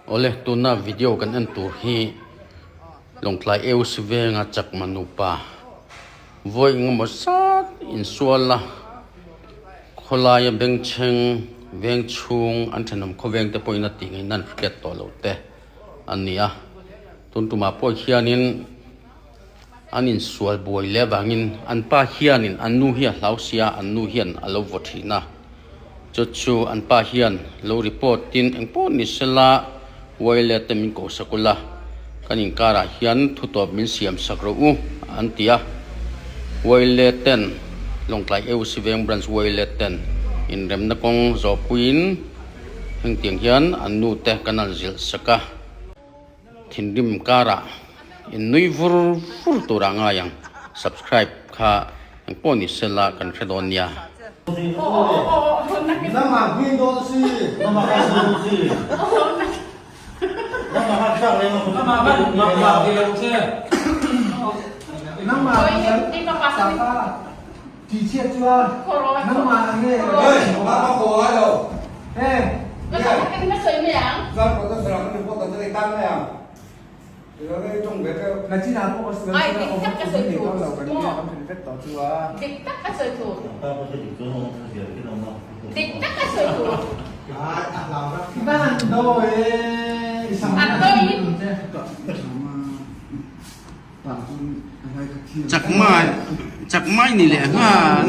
Awle, tuna video kan en tur hi Lawngtlai AOC venga Chakma nupa vawi engemaw zat insual a, khawlaia bengchheng veng chhung an thenawm khawveng te pawhin a tih ngaihna an hriat tawh loh te a ni a. Tun tumah pawh hianin an insual buai leh avangin an pa hianin an nu hi a hlau sia, an nu hian a lo vaw thin a. Chu chu an pa hian lo report in engpawh ni sela Wile te min koh sak ula, kan inkarah hian thutawp min siam sak rawh u an ti a. Wile ten Lawngtlai AOC Veng Branch Wile ten inremna kawng zawhpuiin hengtiang hian an nu te kan han zilh sak a. Thinrim karah in nui vur vur tur ah ngai ang. Subscribe kha engpawh ni sela kan hre dawn nia. Chakmai chakmai ni leh nghal.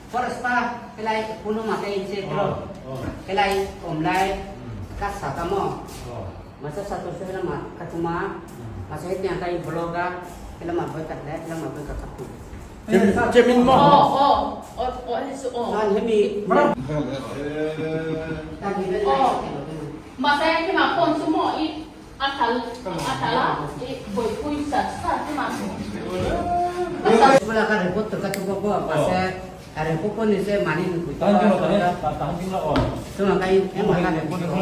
Forest pa helai punuma ka in che tro helai awm lai ka sa ta maw masa sa tur chu helama ka chuma masa hetiang ka in vlog a helama vawi khat leh helama vawi khat ka phu Chemin maw chuan hemi Bula ka report ka tu ko masa report pun ni se mani ni pui chuan ka in engmah ka report ko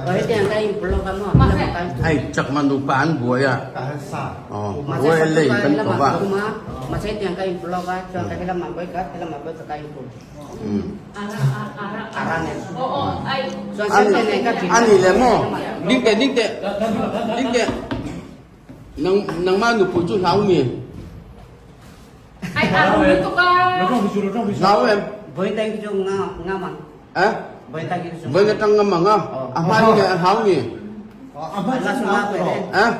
hetiang ka in blog a maw Hei chakma nupa an buai a buai lei kan ko va. Masa hetiang ka in blog a chuan ka helama boi ka helama boi ka in Ani le maw? Ding teh, ding teh, ding teh. Nang nangmah nupui cu hlau mi? Hlau em? Eh? Voi na tang ngam ang a? A hma ni a hlau mi? Eh?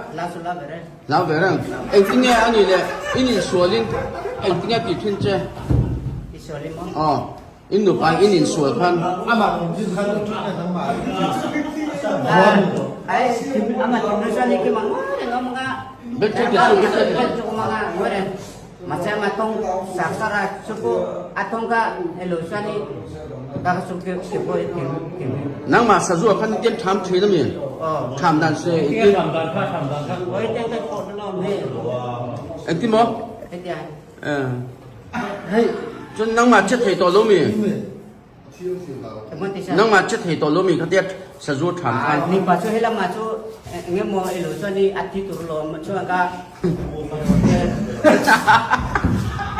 Hlau ve reng. Engtin nge ani le in insual in engtin nge ti thin che? Aw, in nupa in insual khan. Nangmah sazu ah khan i tian ṭham ṭhin a mi? Ṭham dan se i ti. Engtin maw? Hei, cun nangmah che thei tawh lo mi? Nangmah che thei tawh lo mi kha tiah sazu ṭham khan. Mipa cu hi lamah cu engemaw ilo chuan i a thi tur lawm chuan ka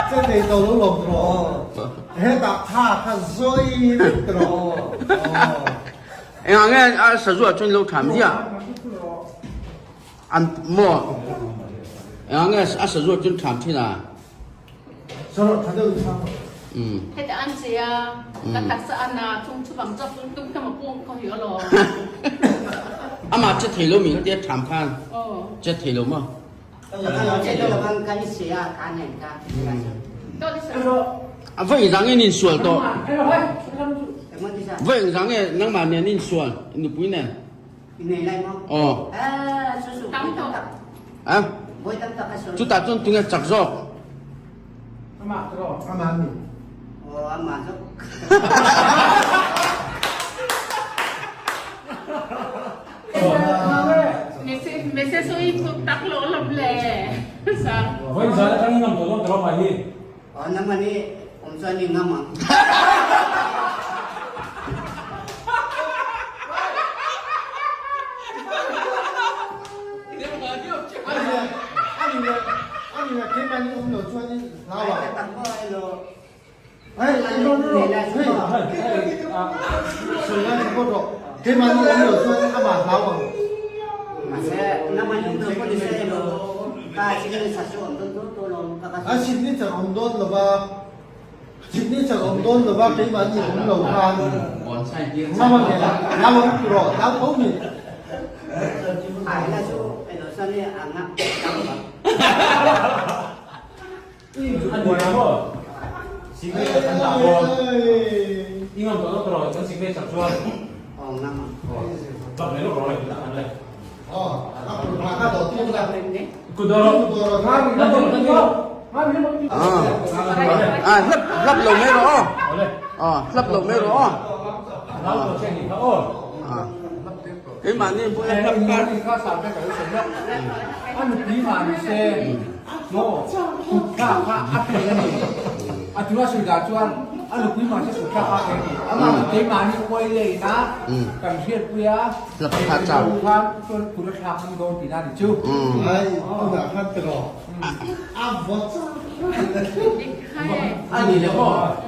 Che thei tawh lo lawm tiraw? Hetah tha kha zawi vek tiraw? Engah nge a sazu ah chuan ilo ṭham ziah? An maw? Engah nge a sazu ah chuan ṭham ṭhin a? Heta an che a, ka taksa a na chung chuvang chuan tung tung tam a pung kho hi alaw. Amah che thei lo mi kha tia ṭham khan che thei lo maw? A va engzang nge in insual tawh? Va engzang nge nangmah nen in insual nupui nen? Aw. A? Chutah chuan tunge chak zawk? Sang. Vawiin zan atangin ngam tawh dawn ta lo mai hi. Aw nangmah nih awm chuan i ngam ang. Signature awm dawn lova keimahni awm lo khan ngam a nge ngam ang rawh hlau tho mi. A ni ang maw? Signature kan dah dawn. I ngam tawh lo tawh kan signature chuan. Aw ngam ang. Bak leh lawk rawh le kan le. Aw a kut hma kha dawh tir la. Kut dawh rawh. Kut dawh rawh. Ah hlap hlap lo mai rawh aw. Ah hlap lo mai rawh aw. Ah keimahni pawh hian hlap kar. A nupui mah ni se maw kut thlak kha a pe a ni. A tura sawi dah chuan a nupui mah se kut thlak kha a pe a ni. Amah chu keimahni uai leh ina kan hriatpui a, khan chuan kut a thlak ang dawn tihna a ni chu. Ai tunah khan tiraw a vaw chak. A ni le maw.